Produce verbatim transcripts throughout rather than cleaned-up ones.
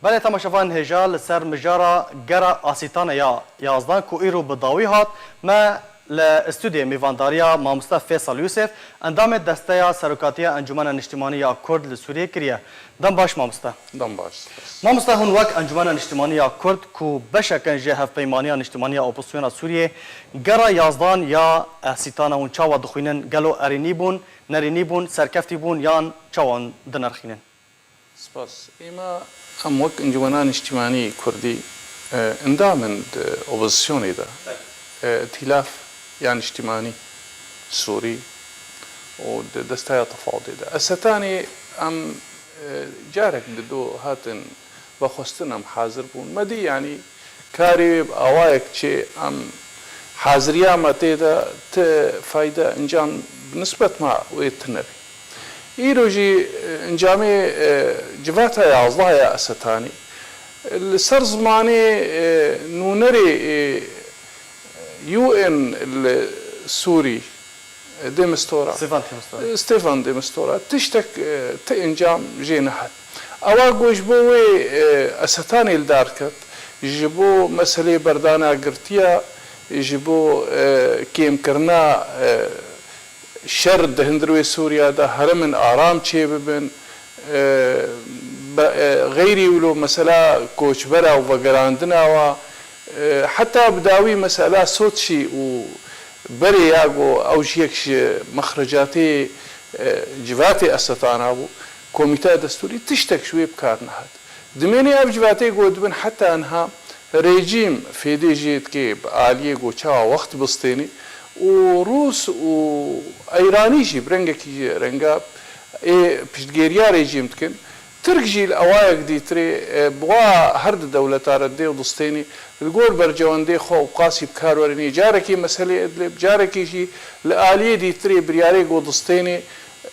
Belê temaşevan hêja li ser mijara gera Asîtane ya yazdan ku îro bi dawî hat, me li stûdyoyê mêvandariya mamoste Fêsal Yûsef, endamê Desteya Serokatiya Encûmena Niştimanî ya Kurd li Sûriyê kiriye. Dem baş mamoste. Dem baş. Mamoste, hûn wek Encûmena Niştimanî ya Kurd ku beşek in ji Hevpeymaniya Niştimanî ya Opozisyona Sûriyê, gera yazdan ya Asîtane hûn çawa dixwînin? Gelo erênî bûn, nerênî bûn, serkeftî bûn yan çawa hûn dinirxînin? Spas. Êma em wek Encûmena Niştimanî Kurdî, e, endam in di opozisyonê de, e, Îtîlaf ya Niştimanî Sûrî û di Desteya Tefawudê de. Esetanê em, e, carek di do hatin vexwestin, em hazir bûn. Me dî, yanî, karê wê bi awayek çê, em haziriya me tê de ti fayde, encam bi nisbet me wê tune be. Îro jî, e, encamê, e, civata yazdeh ya Esetanî, e, li ser zimanê, e, nûnerê, e, U N li Sûrî, e, de Mistura. Stefan de Mistura. E, Stefan de Mistura. Tiştek, e, ti encam jê nehat. Ewa ku ji bo wê, e, Esetanê li dar ket, ji bo meselê berdana girtiya, ji bo, e, kêmkirina, e, şer di hundirê Sûriya de, herêmên aram çêbibin, e, be-, e, xeyrî wilo mesela koçbera û vegerandina wa, e, heta bi dawî mesela Soçî û berê ya ku ew jî yek ji mexrecatê, e, civatê Esetana bû, Komîteya Destûrî, tiştek ji wê bi kar nehat. Dimênê ev civatê ku dibin heta niha rejîm fêdê jê dike bi aliyê ku çawa wext bistênê û Rûs û Eyranî jî bi rengekî renga ê piştgêriya rejîm dikin. Tirk jî li awayek dîtirê, e, bi wa her di dewleta re dê û distênê li gor bercewendê xwe û qasî bi kar werênê, carekî meselê Idlib, carekî jî li aliyê dîtirê biryarê ku distênê,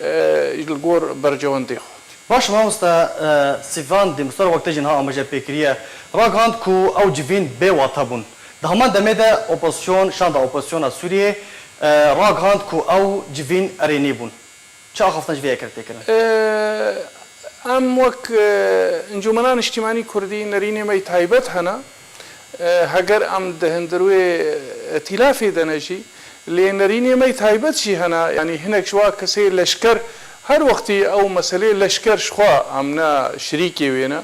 e, li gor bercewendê xwe. Baş mamoste, e, Stefan de Mistura wek te jî niha amaje pê kiriye, ragihand ku ew civîn bê wate bûn. Di heman demê de opozisyon, şanda opozisyona Sûriyê, e, ragihand ku ew civîn erênî bûn. Çi axaftin ji vê yekê re tê kirin? E, em wek, e, Encûmena Niştimanî Kurdî nerînê me yê taybet hene. E, heger em di hundir wê îtîlafê de ne jî, lê nerînê me yê taybet jî hene. Yanî hinek ji wa kesê leşker, her wextî ew meselê leşker ji xwe em ne şirîkê wê ne.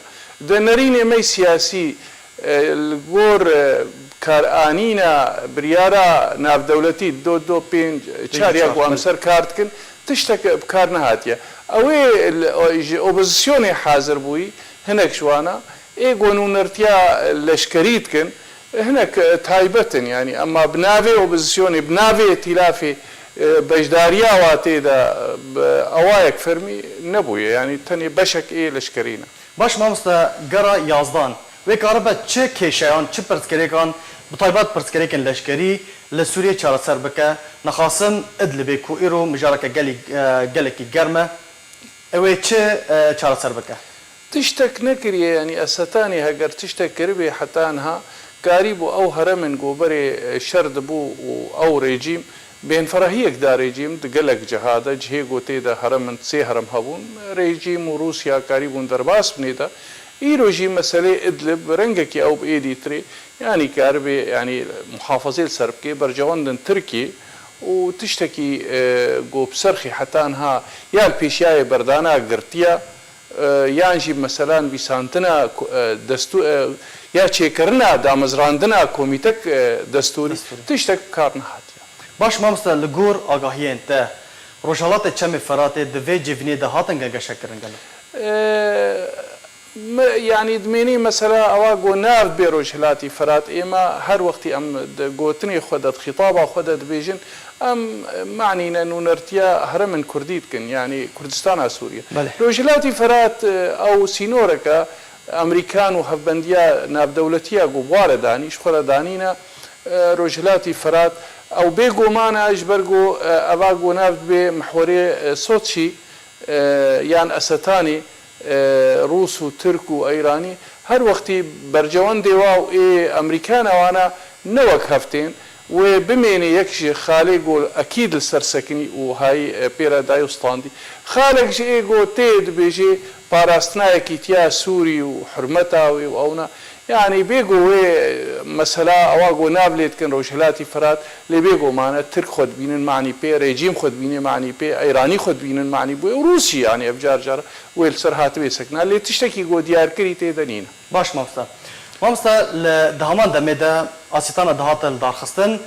Di nerînê me yê siyasî, e, li gor, e, karanîna biryara navdewletî do do pênc çar ya ku em ser kar dikin, tiştek bi kar nehatiye. Ew ê li, o, ji opozisyonê hazir bûyî, hinek ji wana, ê ku nûnertiya leşkerî dikin, hinek, e, taybet in, yanî, ema bi navê opozisyonê, bi navê îtîlafê, e, beşdariya wa tê de, e, bi awayek fermî nebûye, yanî tenê beşek ê leşkerî ne. Baş mamoste, gera yazdan wê karibe çi kêşeyan, çi pirsgirêkan, bi taybet pirsgirêkên leşkerî li Sûriyê çareser bike? Nexasim Idlibê ku îro mijareke gelî-, e, gelekî germ e, ew ê çi, e, çareser bike? Tiştek nekiriye, yanî Esetanê heger tiştek kiribê heta niha karîbû ew herêmên ku berê, e, şer dibû û ew rejîm bênferahiyek da rejîm di gelek ciha de, cihê ku tê de herêmên, sê herêm hebûn, rejîm û Rûsya karîbûn derbas binê de. Îro jî meselê Idlib bi rengekî ew bi êdî tirê, yanî karibê, yanî muhafazê li ser bikê, bercewendin Tirkî û tiştekî, e, ku bi ser xî heta niha ya li pêşiyayê berdana girtiya, e, yan jî mesela nivîsandina ku-, e, destû-, e, ya çêkirina damezrandina komîtek, e, destûrî, tiştek bi kar nehatiye. Baş mamoste, li gor agahiyên te, Rojhelatê Çemê Feratê di vê civînê de hatin gengeşekirin gelo? E, me, yanî dimênî mesela ewa ku nav bê Rojhilatî Ferat, êma her wextî em di gotinê xwe de, di xîtaba xwe de dibêjin, em manîne nûnertiya herêmên Kurdî dikin, yanî Kurdistana Sûriye. Belê. Rojhilatî Ferat, e, ew sînoreke Amerîkan û hevbendiya navdewletiya ku bi wa re danî, ji xwe re danîne, e, Rojhilatî Ferat, ew bêguman e, ji ber ku, e, eva ku nav dibê mihwerê, e, Soçî, e, yan Esetanî, e, Rûs û Tirk û Eyranî, her wextî bercewendê wa û ê Amerîkana wana ne wek hev tên, Wê bimênê yek ji xalê ku ekîd li ser sekinî û hayî, e, pê re dayê û standî. Xalek ji ê ku tê dibêjê parastina yekîtiya Sûrî û hurmeta wê û ewna. Yanî bê ku wê, e, mesela ewa ku nav lê dikin Rojhilatî Firat, lê bê ku mane Tirk xwe dibînin manî pê, rejîm xwe dibînin manî pê, Eyranî xwe dibînin manî bû û Rûsî, yanî ev car car wê li ser hatibê sekina. Lê tiştekî ku diyarkirî tê de nîne. Baş mamoste. Mamoste, li di heman demê de asîtana dihate lidarxistin,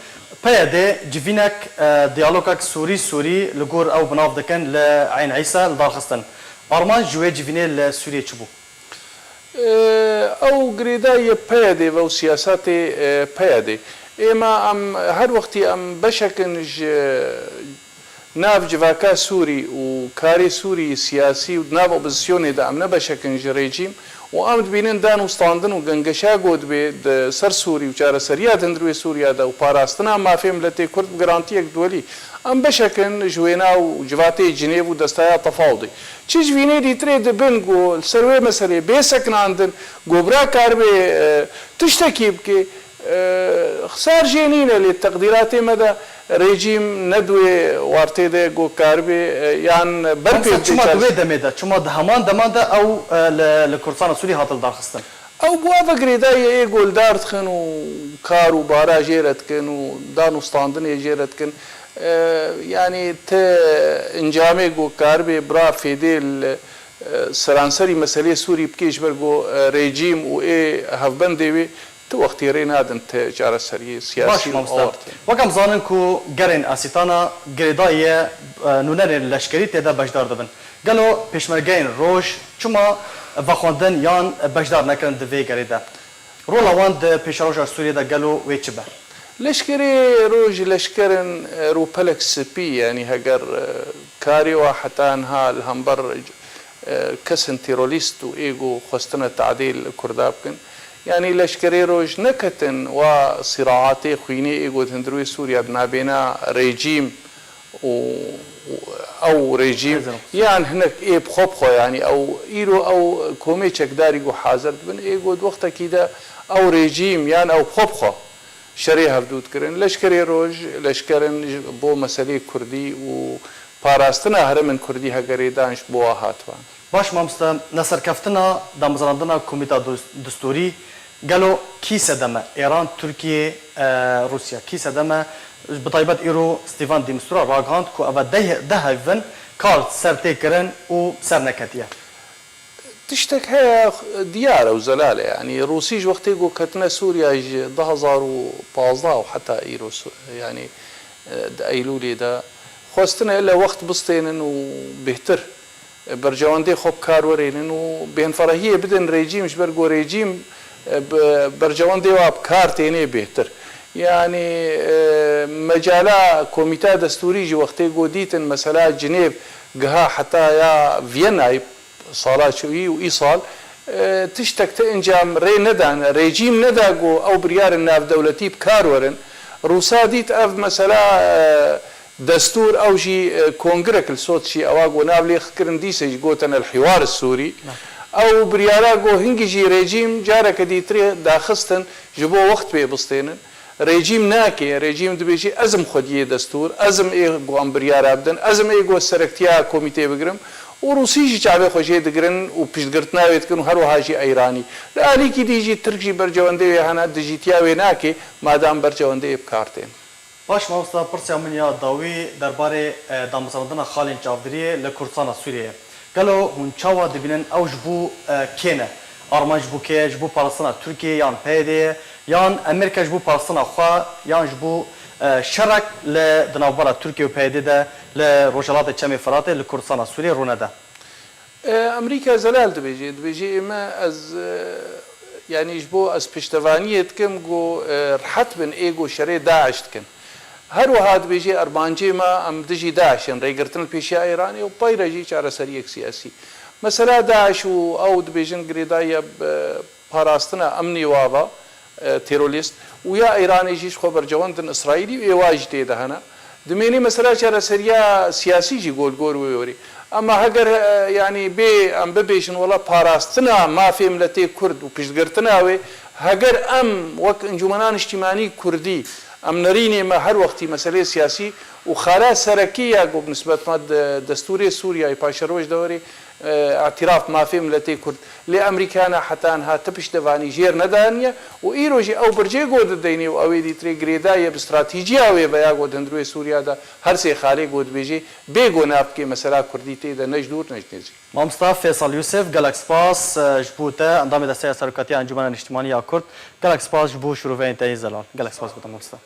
P Y D civînek, e, diyalogek Sûrî-Sûrî li gor ew bi nav dikin li Eyn Îsa lidarxistin. Armanc ji wê civînê li Sûriyê çi bû? E, ew girêdayî P Y D ve û siyasetê, e, P Y D. Êma em her wextî em beşek in ji nav civaka Sûrî û karê Sûrî siyasî û di nav opozisyonê de em ne beşek in ji rejîm û em dibînin dan û standin û gengeşa ku dibê di ser Sûrî û çareseriya di hundirê Sûriya de û parastina mafê miletê Kurd bi garantiyek duwelî. Em beşek in ji wêna û civatê Cinêv û destaya tefawdê. Çi ji vînê dîtirê dibin ku li ser wê meselê bê sekinandin, ku bira karibê, e, tiştekî bike, Xisar jê nîne, lê teqdîratê me de rejîm ne di wê wartê de ku karibê, e, yan ber pê Mamoste, bidê çima di çar- wê demê de, çima di heman deman de ew, e, li, li Kurdistana Sûrî hate lidarxistin? Ew bi ava girêdayî ê ku li dar dixin û kar û bara jê re dikin û dan û standinê jê re dikin. E, yanî ti encamê ku karibê bira fêdê li, e, seranserî meselê Sûrî bikê ji ber ku, e, rejîm û ê hevbendê wê Ti wextî rê nadin ti çareseriyê siyasî Baş û mamoste. Awarte. Wek em zanin ku gerên Asîtana girêdayî ye, e, nûnerên leşkerî tê de beşdar dibin. Gelo pêşmergeyên roj çima vexwendin yan beşdar nekirin di vê gerê de? Rola wan di pêşeroja Sûriyê de gelo wê çi be? Leşkerê roj leşkerin, e, rûpelek spî, yanî heger, e, karê wa heta niha li hember, e, kesên terorîst û ê ku xwestine tadê li Kurda bikin. Yanî leşkerê roj neketin wa sîraatê xwînê ê ku di hundirê Sûriya di nabêna rejîm û, û ew rejîm Hêzên xwe. Yan hinek ê bi xwe bi xwe, yanî ew îro ew komê çekdarî ku hazir dibin, ê ku di wextekî de ew rejîm yan ew bi xwe bi xwe şerê hevdû dikirin. Leşkerê roj, leşkerin ji bo meselê Kurdî û parastina herêmên Kurdî hegerê dan ji bo wa hatiban. Baş mamoste, neserkeftina damezrandina Komîta Dos-, Distûrî gelo kî sedem e? Êran, Tirkiye, e, Rûsya kî sedem e? Bi taybet îro Stefan de Mistura ragihand ku ev deh, deh hev in kar ser tê kirin û ser neketiye. Tiştek heye, diyar e û zelal e. Yanî Rûsî ji wextê ku ketine Sûriya ji du hezar û pazdeh û heta îro Su-, yanî, e, di Eylûlê de xwestine ile wext bistênin û bêhtir, e, berjewendê xwe bi kar werênin û bêhnferehiyê bidin rejîm, ji ber ku rejîm, e, bi berjewendê wa bi kar tênê bêhtir. Yanî, e, mecala komîta destûrî ji wextê ku dîtin mesela Cinêv giha heta ya Vîyenayê, sala çûyî û îsal, e, tiştek ti encam rê nedane, rejîm neda ku ew biryarên navdewletî bi kar werin. Rûsa dît ev mesela, e, destûr ew jî, e, kongrek li Soçî ewa ku nav lê xikirin dîsê jî gotin El Hiwar Sûrî. Ew biryara ku hingî jî rejîm careke dîtirê daxistin ji bo wext pê bistênin. Rejîm nake, rejîm dibêjî, ez im xwediyê destûr, ez im ê ku em biryara bidin, ez im ê ku serektiya komîtê bigirim û Rûsî jî çavê xwe jê digirin û piştgirtina wê dikin û her wiha jî Eyranî. Li alîkî dî jî Tirk jî bercewendê wê hene, dijîtiya wê nake, madam bercewendê wê bi kar tên. Baş mamosta, pirsiya min ya dawî derbarê, e, damezrandina xalên çavdêriyê li Kurdistana Sûriyê ye. Gelo hûn çawa dibînin ew ji bo, e, kê ne? Armanc ji bo kê ye? Ji bo parastina Tirkiyê yan P Y D'ê ye? Yan Amerîka ji bo parastina xwe yan ji bo, e, şerek li di navbera Tirkiye û P Y D'ê de li Rojhelatê Çemê Firatê li Kurdistana Sûriyê rûnede? E, Amerîka zelal dibêje. Dibêje ême ez, e, yanî ji bo ez piştevaniyê dikim ku, e, rihet bin ê ku şerê DAIŞ dikin. Her wiha dibêje, ermancê me em dijî DAIŞ in, rêgirtin li pêşiya Îranê û pey re jî çareseriyek siyasî. Mesela DAIŞ û ew dibêjin girêdayî ye bi parastina emnê wa ve, e, terorîst û ya Îranê jî ji xwe bercewendin Îsraîlî û ê wa jî tê de hene. Dimênê mesela çareseriya siyasî jî gol gor wê werê. Ema heger, e, yanî bê em bibêjin wela parastina mafê miletê Kurd û piştgirtina wê, heger em wek Encûmena Niştîmanî Kurdî Em nerînê me her wextî meseleyê siyasî û xala serekî ya ku bi nisbet me de destûrê Sûriyeyê paşeroş de werê, e, îtiraf mafê miletê Kurd. Lê Amerîka na heta niha ti piştevanî jêr nedaniye û îro jî ew bircê ku dideyne û ew ê dîtirê girêdayî ye bi stratejîya wê ve ya ku di hundirê Sûriya de her sê xalê ku dibêjê bê ku nav bike mesela Kurdî tê de ne ji dûr ne ji nêzîk. Mamosta Fêsal Yûsif, gelek spas, e, ji bo te, endamê Desteya Serokatiya Encûmena Niştimanî ya Kurd. Gelek spas ji bo şiroveyên te yê zelal. Gelek spas bo te, mamosta.